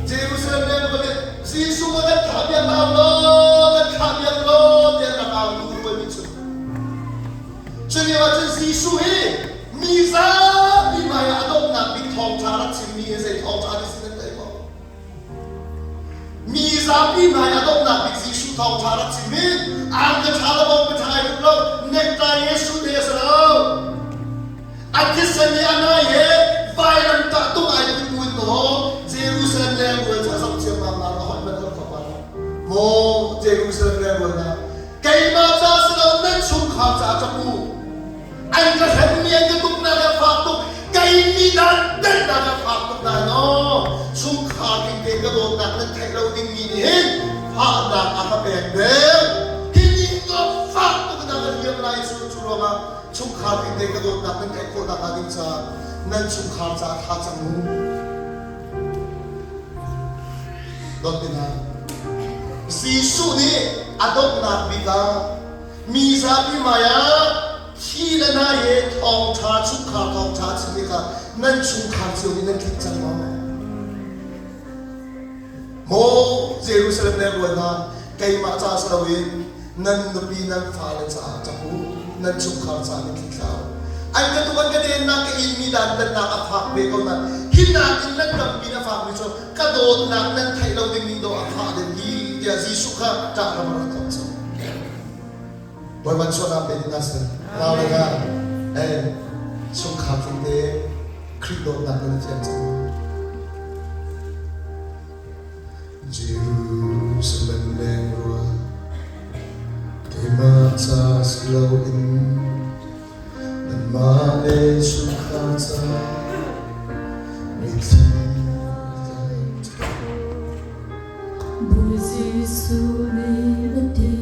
Jerusalem leng rual nih Jesuh a kan thah piak hau law, kan thlah piak law tiah rak au tu rualmi cu. Cu lio ah cun Jesuh hi mi zapi hmai ah a donghnak bik thawngṭha rak chimmi hi zei thawngṭha nih si nan thei maw? Mi zapi hmai a donghnak bik Jesuh thawngṭha rak chim hi ang ka ṭha lo bong ka ṭha ai ruk lo necktie Jesuh te a si lo. A thisen nih a nai he vailam tah tung ai put buin maw Jerusalem leng rual cu a zoh ciammam na a holh man holh kho pa Maw Jerusalem leng rual na keimah ca si lo nan chungkhar caah ṭap u an ka hremmi an ka tuknak a fak tuk kei mi dan dannak a fak tuk na no chungkhar ding te ka dawtnak nan theih lo dingmi nih hin fahnak a ka pek deuh hi ni ka fak tuk na ka hliam lai cu cu ruangah chungkhar ding te ka dawtnak nan theih khawh nakhnga ding caah nan chungkhar caah thla cam u dawt hna Jesuh nih a donghnak bik ah mi zapi hmaiah thi le nai he thawngṭha chungkhar thawngṭha a chim tikah nan chungkhar cio nih nan tlinh cang maw? Maw Jerusalem le rual hna, keimah ca si loin nan nupi nan fale caah ṭap u, nan chungkhar caah nan tli thlau. An ka tuk an ka dennak ka inmi dantatnak a fak ve ko nain hi nakin nan tampi na fakmi cu ka dawtnak nan theih lo dingmi dawh a fah deuh hi tiah Jesuh kha ṭah ram a rak thawk cang. Bawipa chuahnak pe ding hna seh. Nau le ka eh chungkhar tling te Khrih dawtnak nan i fiang cang. Jerusalem leng rual keimah ca si loin nanmah le chungkhar ca mitthli Bawi Jesuh nih a ti,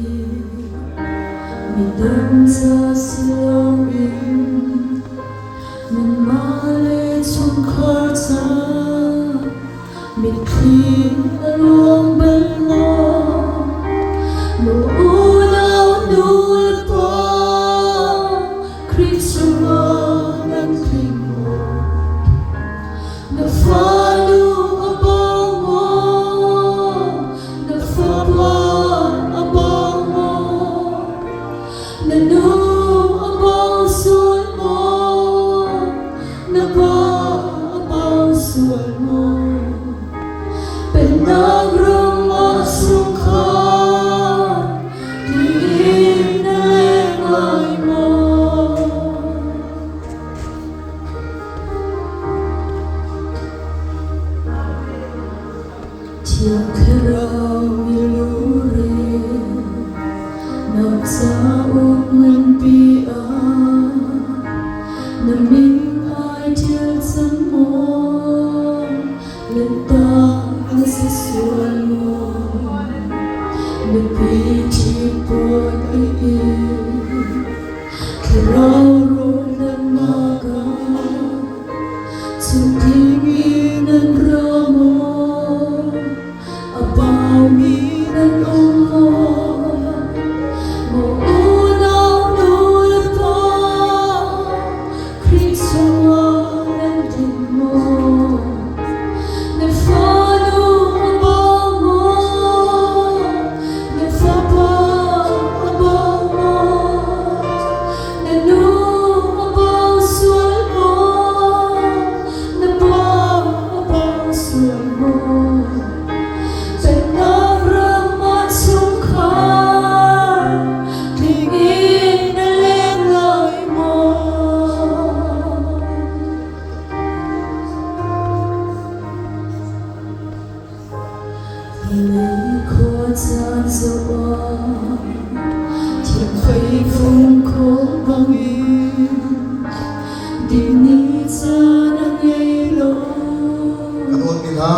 midang ca si loin nanmah le chungkhar ca mitthli a luang bal maw? Maw unau nu le pa, Khrih chungah nan tling maw? Na fanu a bang maw? Na fapa a bang maw? Na nu a bang sual maw? Na pa a bang sual maw? Pennak ram ah chungkhar tiin na leng lai maw? Thiang Thlarau i lurel nak cauk nganpi ah na min ai ṭial cang maw? Lanhtak na si sual maw? Nupi ṭhipuan i Thlarau rawldannak ah chungtling in nan ra maw? A baumi nan um maw? Maw unau nu le pa, Khrih chungah nan tling maw? Na fanu a bang maw? Na fapa a bang maw? Na nu a bang sual maw? Na pa a bang sual maw? Pennak ram ah chungkhar tling in na leng lai maw? Vawlei khua caan zoh ah thiamfei fung khawh bangin dini caan a ngei lo. Ka dawtmi hna,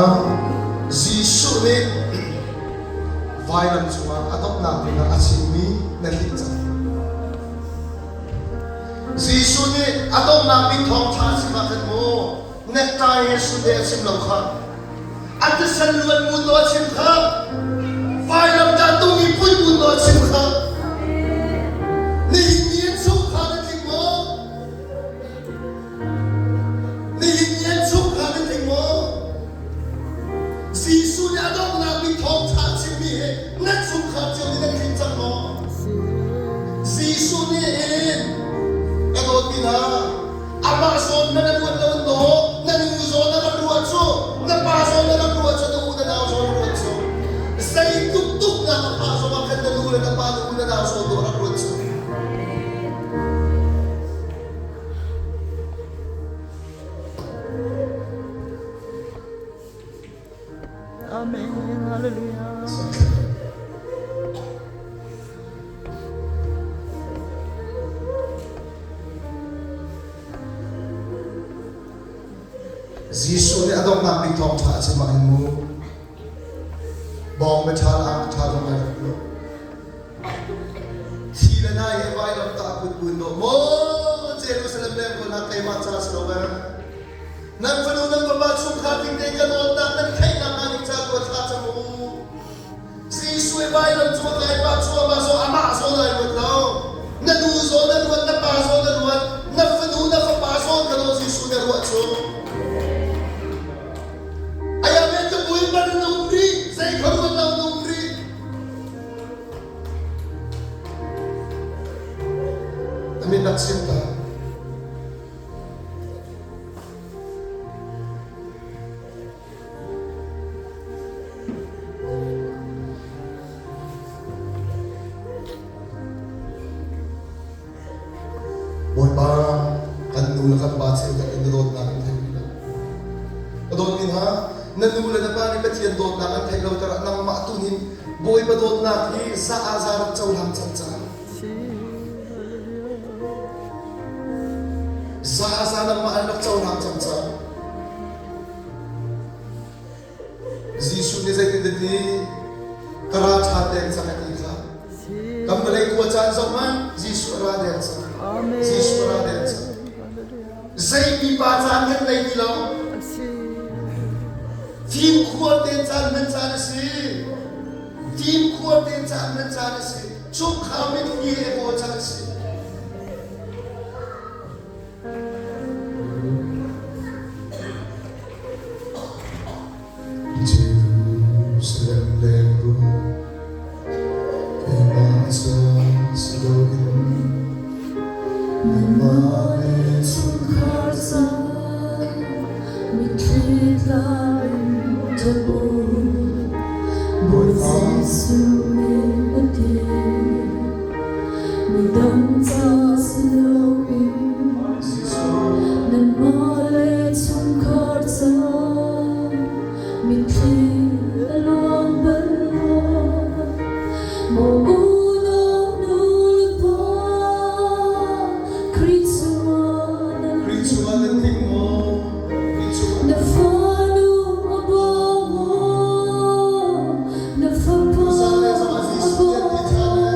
Jesuh nih vailam cungah a donghnak bik ah a chimmi na tlinh cang. Jesuh nih a donghnak bik thawngṭha a chim ah khan mu necktie he suit he a chim lo kha a thisen luan ngun naw a chim kha vailam dah tung i pui ngun naw a chim kha nihin ni an chungkhar na tling maw nihin ni an chungkhar na tling maw? Jesuh nih a donghnak bik thawngṭha a chimmi hi nan chungkhar cio nih nan tlinh cang maw? Jesuh nih hin ka dawtmi hna, amah zawn na ruat lo in daw, na nu zawn na rak ruah cu, na pa zawn na rak ruah cu, na u na nau zawn na ruat cu. Zeitluk tuknak a phah zongah khan na nu le na pa, na u na nau zawn dawh rak ruat cu. Amen. Hallelujah. Jesuh nih a donghnak bik thawngṭha a chim ah hin mu bawng biaṭha le ang ṭha zong ai rak lo. Thi le nai he vailam tah kut buin dawh maw Jerusalem leng ko hna keimah ca si lo eh. Nan fanu nan fapa chungkhar ding te ka dawtnak nan theihnak hnga ding ca tu ah thla cam u. Jesuh i vailam cu a kai pah cuahmah zaw amah zawn ai ruat lo. Na nu zawn na ruat, na pa zawn na ruat, na fanu na fapa zawn kha daw Jesuh na ruah cu. Aya men ka bui man na um rih, zei kha ruat lo na um rih. Amin nak sim ta. Bawipa kan nu le kan pa cheukhat in na dawtnak an theih lo. Ka dawtmi hna, na nu le na pa nih Pathian dawtnak an theih lo tikah nangmah tu nih Bawipa dawtnak hi za ah za rak cohlang cang cang. Za ah za nangmah an rak cohlang cang cang. Jesuh nih zeitin a ti? Ka ra ṭha deng cang a ti kha. Kan vawlei khua caan zoh hmanh Jesuh a ra deng cang. Jesuh a ra deng cang. Zei pipa caan hmanh nei ti lo. Fimkhur tein caan hman caan a si. Fimkhur tein caan hman caan a si. Chungkhar mitthli he kawl caan a si. Jerusalem lengru keimah ca si loin nangmah le Chungkhar ca mitthli tla in ṭap u, Bawi Jesuh nih a ti. Midang ca si loin nanmah le chungkhar ca mitthli a luang bal lo. Maw unau nu le pa, Khrih chungah nan Khrih chungah nan tling maw? Khrih chungah Na fanu a bawm maw? Na fapa Tuzaan zong ah a Jesuh nih an bawm ti ṭhan ee.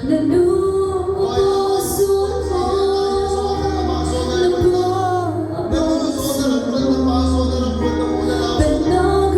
Na nu a bawm sual maw? Na pa a bawm sual maw? Pennak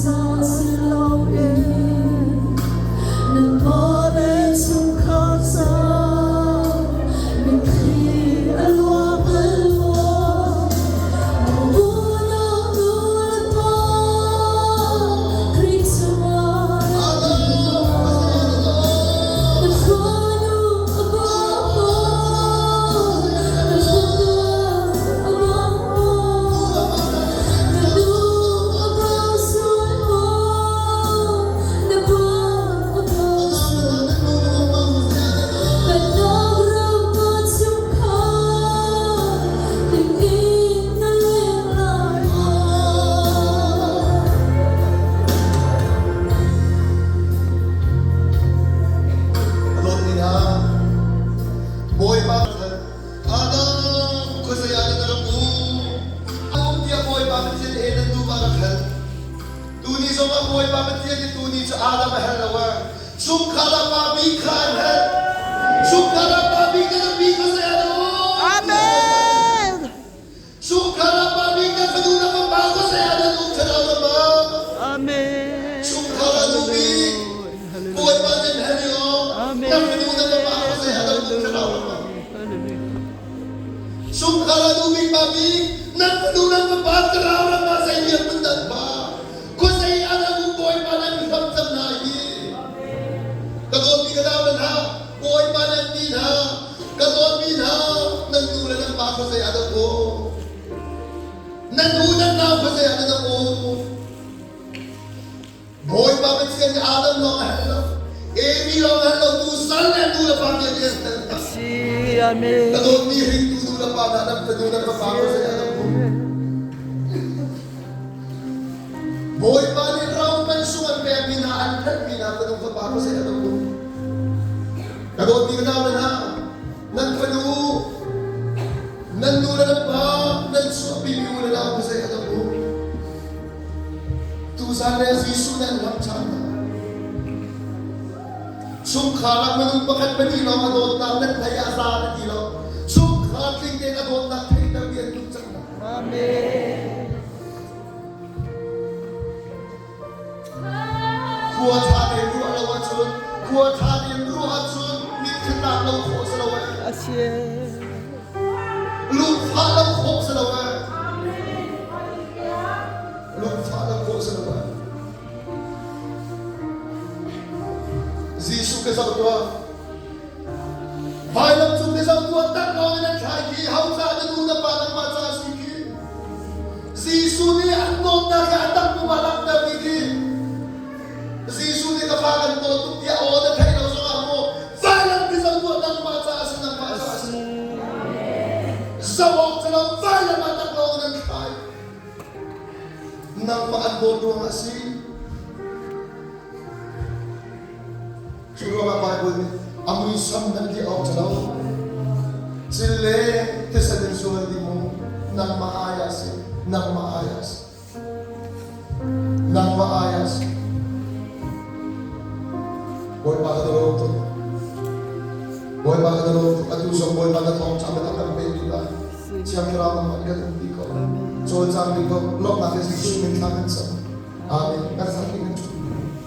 ca si loin nanmah le chungkhar ca mitthli a luang a luang. Maw unau nu le pa Khrih chungah nan Na khuanu a bawm na fapa a bawm na nu a bawm sual maw na pa a bawm sual Pennak ram na chungkhar ding in na leng lai maw? Dawtmi hna, Bawipa Adam khuazei ah dah na rak um? Um tiah Bawipa Pathian Eden dum ah rak hal. Tuni zongah Bawipa Pathian nih tuni cu Adam a hal lo ah chungkhar ah pa bik kha an hal. Chungkhar ah pa bik na nupi khuazei ah dah um? Amen. Chungkhar ah pa bik na fanu na fapa khuazei ah dah um thlarau ram ah? Amen. Chungkhar ah nu bik Hallelujah. Bawipa nih hal i aw Amen. na fanu na fapa khuazei ah dah um thlarau ram ah? Hallelujah. Chungkhar ah nu bik pa bik nan fanu nan fapa thlarau ram ah zei dirhmun dah pa khuazei ah dah um Bawipa nan hlam cang hna hi ka dawtmi ka nau le hna Bawipa nan mi hna ka dawtmi hna nan nu le nan pa khuazei ah dah um nan u nan nau khuazei ah dah um Bawipa Pathian nih Adam lawng a helh lo Evi lawng a helh lo tu sal le nu le pa nih an helh hna Si, amen. ka dawtmi hringtu nu le pa hna nan fanu nan fapa khuazei ah dah um Bawipa nih ram man sung an pekmi hna an phenhmi hna fanu fapa khuazei ah dah um ka dawtmi ka nau le hna nan fanu nan nu le nan pa nan chuahpimi u le nau khuazei ah dah um tuzan le Jesuh nan lam chan hna chungkhar ah minung pakhat pahnih lawng a dawtnak nan thei ah za na ti lo chungkhar tling tein a dawtnak theihter mi an duh cang hna Amen. Khua ṭha tein ruah lo ahcun, khua ṭha tein ruah ahcun mit kha lo khawh si lo ee. Asi. Lungfah lo khawh si lo ee. Lungfah lo khawh si lo ee. Jesuh ka zoh tuah. Vailam cung ka zoh tuah tak lawng in an thlai khi ho ca na nu na pa nangmah ca si khi. Jesuh nih an dawtnak hi a tak pum ah langhter ti khi Jesuh nih ka fa kan dawt tuk tiah aw na theih lo zongah mu vailam ti zo tuah nangmah caah si nangmah caah si zo awk cu lo vailam ah tak lawng nan thlai nangmah an dawt ruangah si Cu ruangah Baibal nih a muisam nan ti awk cu lo. Cil le thisen in sual di mu nangmah ai ah si, nangmah ai ah si. Nangmah ai ah si. Bawipa ka lawm tuk. Bawipa ka lawm tuk. Atu zong Bawipa na thawng cam na kan pe ti lai. Thiang Thlarau nangmah kan um ti ko. Cawlcang ding ko. Lawmhnak he Jesuh min thla kan cam. Amen.